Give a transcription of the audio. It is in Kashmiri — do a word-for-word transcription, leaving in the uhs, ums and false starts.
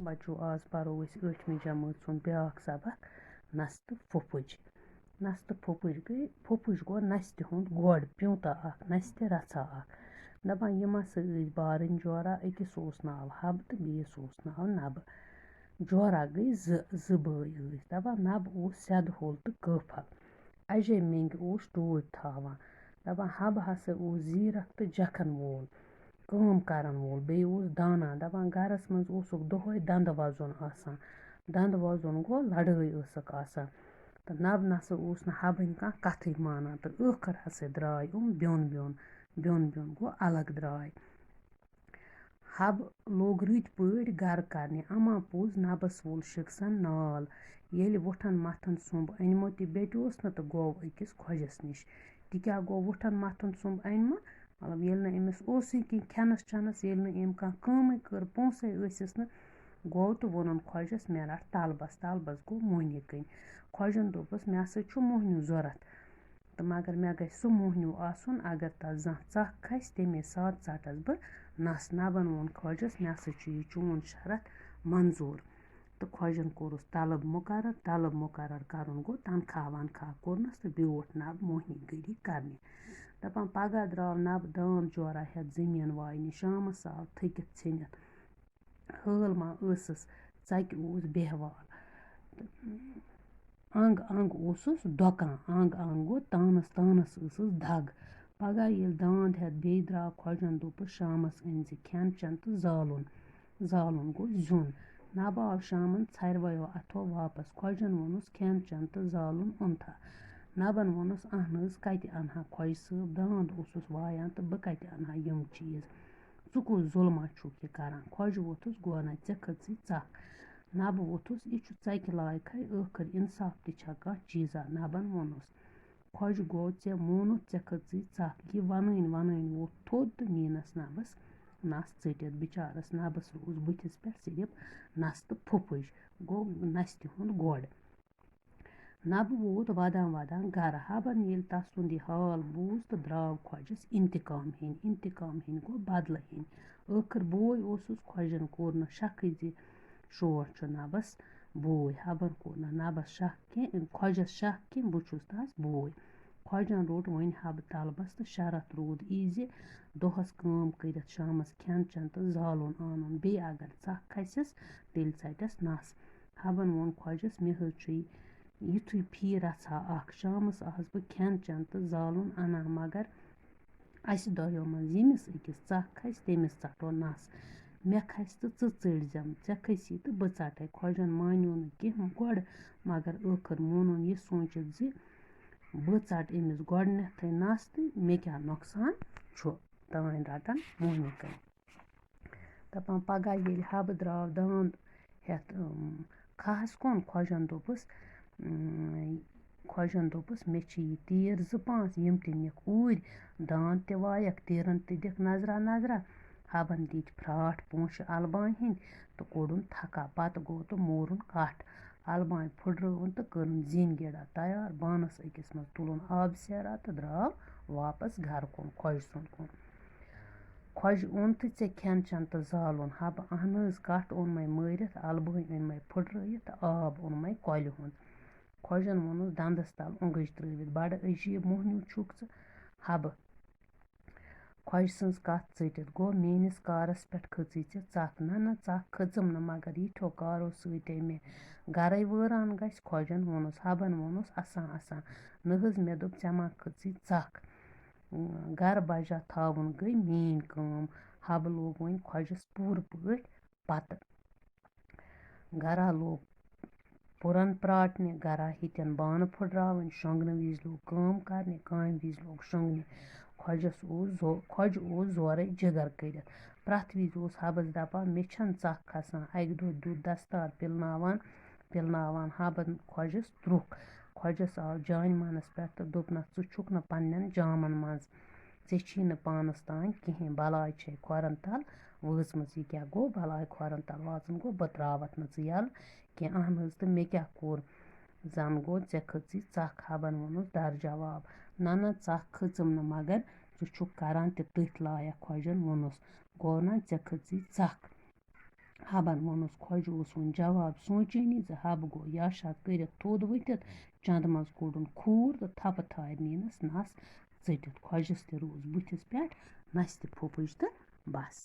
بَچو، آز پَرو أسۍ ٲٹھمہِ جمٲژ ہُنٛد بیٛاکھ سبق، نَستہٕ پھُپھٕج۔ نَستہٕ پھُپھٕج گٔے، پھُپھٕج گوٚو نَستہِ ہُنٛد گۄڈ، پیوٗنٛتاہ اَکھ، نَستہِ رَژھا اَکھ۔ دَپان، یِم ہسا ٲسۍ بارٕنۍ جورا، أکِس اوس ناو حَبہٕ تہٕ بیٚیِس اوس ناو نَبہٕ۔ جورا گٔے زٕ، زٕ بٲے ٲسۍ۔ دَپان، نَبہٕ اوس سیٚدٕ ہوٚل تہٕ کٲفل۔ اَجے مٮ۪نٛگہِ اوس ٹوٗپۍ تھاوان۔ دَپان، حَبہٕ ہسا اوس زیٖرَکھ تہٕ جَکھَن وول، کٲم کَرَن وول، بیٚیہِ اوس دانا۔ دَپان، گَرَس منٛز اوسُکھ دۄہَے دَنٛدٕ وَزُن آسان۔ دَنٛدٕ وَزُن گوٚو لَڑٲے ٲسٕکھ آسان۔ تہٕ نَبہٕ نَسا اوس نہٕ حَبٕنۍ کانٛہہ کَتھٕے مانان۔ تہٕ ٲخٕر ہسا درٛاے یِم بیوٚن بیوٚن، بیوٚن بیوٚن گوٚو الگ درٛاے۔ حَبہٕ لوٚگ رٕتۍ پٲٹھۍ گَرٕ کَرنہِ، اَما پوٚز نَبَس وول شِکسَن نال۔ ییٚلہِ وُٹھَن مَتھَن سُمب أنمُت تہِ بیٚٹیوس نہٕ تہٕ گوٚو أکِس خۄجَس نِش۔ تہِ کیٛاہ گوٚو، وُٹھَن مَتھُن سُمب اَنہِ ما؟ مطلب، ییٚلہِ نہٕ أمِس اوسُے کینٛہہ کھٮ۪نَس چٮ۪نَس، ییٚلہِ نہٕ أمۍ کانٛہہ کٲمٕے کٔر، پونٛسَے ٲسِس نہٕ، گوٚو تہٕ ووٚنُن خۄجَس، "مےٚ رَٹھ طلبَس۔" طلبَس گوٚو مۄہنِو کٕنۍ۔ خۄجَن دوٚپُس، "مےٚ ہسا چھُ مۄہنیوٗ ضوٚرَتھ۔" تہٕ مگر مےٚ گژھِ سُہ مۄہنیوٗ آسُن، اگر تَتھ زانٛہہ ژَکھ کھسہِ، تَمے ساتہٕ ژَٹَس بہٕ نَس۔ نَبَن ووٚن خۄجَس، "مےٚ ہسا چھُ یہِ چون شرط منظوٗر۔" تہٕ خۄجَن کوٚرُس طلب مُقرر۔ طلب مُقرر کَرُن گوٚو تنخواہ وَنخواہ کوٚرنَس تہٕ بیوٗٹھ نَبہٕ مۄہنی گٔری کَرنہِ۔ دَپان، پَگاہ درٛاو نَبہٕ دانٛد جورا ہٮ۪تھ زٔمیٖن واینہِ، شامَس آو تھٔکِتھ ژھیٚنِتھ۔ حٲل ما ٲسٕس، ژَکہِ اوس بیہوال۔ تہٕ انٛگ انٛگ اوسُس دۄکان، انٛگ انٛگ گوٚو تانَس تانَس ٲسٕس دَگ۔ پَگاہ ییٚلہِ دانٛد ہٮ۪تھ بیٚیہِ درٛاو خۄجَن، دوٚپُس، "شامَس أنۍ زِ کھٮ۪ن چٮ۪ن تہٕ زالُن۔" زالُن گوٚو زیُن۔ نَبہٕ آو شامَن ژھرِ وَیو اَتھو واپَس۔ خۄجَن ووٚنُس، "کھٮ۪ن چٮ۪ن تہٕ زالُن اوٚنتھا؟" نَبَن ووٚنُس، "اَہن حظ، کَتہِ اَنہٕ ہا خۄجہِ صٲب؟ دانٛد اوسُس وایان تہٕ بہٕ کَتہِ اَنہٕ ہا یِم چیٖز؟ ژٕ کُس ظُلما چھُکھ یہِ کَران؟" خۄجہِ ووٚتھُس، گوٚو نہ، ژےٚ کھٔژٕے ژَکھ۔ نَبہٕ ووٚتھُس، یہِ چھُ ژَکہِ لایقھٕے، ٲخٕر اِنصاف تہِ چھا کانٛہہ چیٖزا؟ نَبَن ووٚنُس۔ خۄجہِ گوٚو، ژےٚ مونُتھ، ژےٚ کھٔژٕے ژَکھ۔ یہِ وَنٲنۍ وَنٲنۍ ووٚتھ تھوٚد تہٕ نیٖنَس نَبَس نَس ژٔٹِتھ۔ بِچارَس نَبَس روٗز بٕتھِس پٮ۪ٹھ صرف نَس تہٕ پھُپھٕج، گوٚو نَستہِ ہُنٛد گۄڈ۔ نَبہٕ ووت وَدان وَدان گَرٕ۔ حَبَن ییٚلہِ تَسُنٛد یہِ حال بوٗز تہٕ درٛاو خۄجَس اِنتِقام ہیٚنۍ۔ اِنتِقام ہیٚنۍ گوٚو بدلہٕ ہیٚنۍ۔ ٲخٕر بوے اوسُس، خۄجَن کوٚر نہٕ شَکھٕے زِ شوٹھ چھُ نَبَس بوے۔ حَبَن کوٚر نہٕ نَبَس شَکھ کینٛہہ، خۄجَس شَکھ کینٛہہ، بہٕ چھُس تَس بوے۔ خۄجَن روٚٹ وۄنۍ حَبہٕ طلبَس تہٕ شرط روٗد یہِ زِ دۄہَس کٲم کٔرِتھ، شامَس کھٮ۪ن چٮ۪ن تہٕ زالُن اَنُن۔ بیٚیہِ اگر ژَکھ کھسٮ۪س، تیٚلہِ ژَٹٮ۪س نَس۔ حَبَن ووٚن خۄجَس، "مےٚ حظ چھُے یُتھُے فی رَژھا اَکھ، شامَس آس بہٕ کھٮ۪ن چٮ۪ن تہٕ زالُن اَنان، مگر اَسہِ دۄیو منٛز ییٚمِس أکِس ژَکھ کھسہِ، تٔمِس ژَٹو نَس۔ مےٚ کھسہِ تہٕ ژٕ ژٔٹۍ زٮ۪م، ژےٚ کھسی تہٕ بہٕ ژَٹَے۔" خۄجَن مانیو نہٕ کینٛہہ گۄڈٕ، مگر ٲخٕر مونُن یہِ سوٗنٛچِتھ زِ بہٕ ژَٹہٕ أمِس گۄڈٕنٮ۪تھٕے نَس تہٕ مےٚ کیٛاہ نۄقصان چھُ۔ تام رَٹَن مۄہنِو کَنہِ۔ دَپان، پَگاہ ییٚلہِ حَبہٕ درٛاو دانٛد ہٮ۪تھ، اۭں، کھَہَس کُن، خۄجَن دوٚپُس، اۭں، خۄجَن دوٚپُس، "مےٚ چھِ یہِ تیٖر زٕ پانٛژھ، یِم تہِ نِکھ اوٗرۍ، دانٛد تہِ وایَکھ، تیٖرَن تہِ دِکھ نظرا نظرا۔" حَبَن دِتۍ پھرٛاٹھ پونٛسہٕ اَلبانہِ ہِنٛدۍ تہٕ کوٚڑُن تھَکا۔ پَتہٕ گوٚو تہٕ مورُن کَٹھ۔ اَلبانہِ پھُٹرٲوٕن تہٕ کٔرٕن زِنۍ گیڑا تیار۔ بانَس أکِس منٛز تُلُن آبہٕ سیرا تہٕ درٛاو واپَس گَرٕ کُن، خۄجہِ سُنٛد کُن۔ خۄجہِ، اوٚن تہٕ ژےٚ کھٮ۪ن چٮ۪ن تہٕ زالُن؟ حَبہٕ، اَہن حظ، کَٹھ اوٚن مَے مٲرِتھ، اَلبٲنۍ أنۍ مَے پھُٹرٲیِتھ تہٕ آب اوٚن مَے کۄلہِ ہُنٛد۔ خۄجَن ووٚنُس، دَنٛدَس تَل اوٚنٛگٕج ترٛٲوِتھ، "بَڑٕ عجیٖب مۄہنیوٗ چھُکھ ژٕ حَبہٕ۔" خۄجہِ سٕنٛز کَتھ ژٔٹِتھ گوٚو، "میٛٲنِس کارَس پٮ۪ٹھ کھٔژٕے ژےٚ ژَکھ؟" "نہ، نہ، ژَکھ کھٔژٕم نہٕ، مگر یِتھیو کارو سۭتۍ مےٚ گَرَے وٲران گژھِ۔" خۄجَن ووٚنُس، حَبَن ووٚنُس، "اَسان، اَسان، نہ حظ، مےٚ دوٚپ ژےٚ ما کھٔژٕے ژَکھ؟" گَرٕ بَجا تھاوُن گٔے میٛٲنۍ کٲم۔ حَبہٕ لوٚگ وۄنۍ خۄجَس پوٗرٕ پٲٹھۍ پَتہٕ۔ گَرا لوٚگ پُرَن پرٛاٹنہِ، گَرا ہیٚتٮ۪ن بانہٕ پھُٹراوٕنۍ، شۄنٛگنہٕ وِزِ لوٚگ کٲم کَرنہِ، کامہِ وِزِ لوٚگ شۄنٛگنہِ۔ خۄجَس اوس زو-، خۄجہِ اوس زورَے جِگر کٔرِتھ۔ پرٛٮ۪تھ وِزِ اوس حَبَس دَپان، "مےٚ چھَنہٕ ژَکھ کھَسان۔" اَکہِ دۄہ دیُت دَستار پِلناوان، پِلناوان حَبَن خۄجَس ترُکھ۔ خۄجَس آو جانہِ مَنَس پٮ۪ٹھ تہٕ دوٚپنَس، "ژٕ چھُکھ نہٕ پنٛنٮ۪ن جامَن منٛز۔" ژےٚ چھی نہٕ پانَس تام کِہیٖنۍ، بَلاے چھے کھۄرَن تَل وٲژمٕژ۔ یہِ کیٛاہ گوٚو؟ بَلاے کھۄرَن تَل واژُن گوٚو، بہٕ ترٛاوَتھ نہٕ ژٕ یَلہٕ کینٛہہ۔ اَہَن حظ، تہٕ مےٚ کیٛاہ کوٚر؟ زَن گوٚو ژےٚ کھٔژٕے ژَکھ۔ حَبَن ووٚنُس دَر جواب، "نہ، نہ، ژَکھ کھٔژٕم نہٕ، مگر ژٕ چھُکھ کَران تہِ تٔتھۍ لایق۔" خۄجَن ووٚنُس، "گوٚو نہ، ژےٚ کھٔژٕے ژَکھ؟" حبن ووٚنُس، خۄجہِ اوس وۄنۍ جواب سونٛچٲنی زِ حب گوٚو یاشا کٔرِتھ تھوٚد ؤتھِتھ، چندٕ منٛز کوٚڑُن کھوٗر تہٕ تھپہٕ تھارِ نِینَس نَس ژٔٹِتھ۔ خۄجَس تہِ روٗز بٕتھِس پٮ۪ٹھ نَستہِ پھوٚپھٕج تہٕ بس۔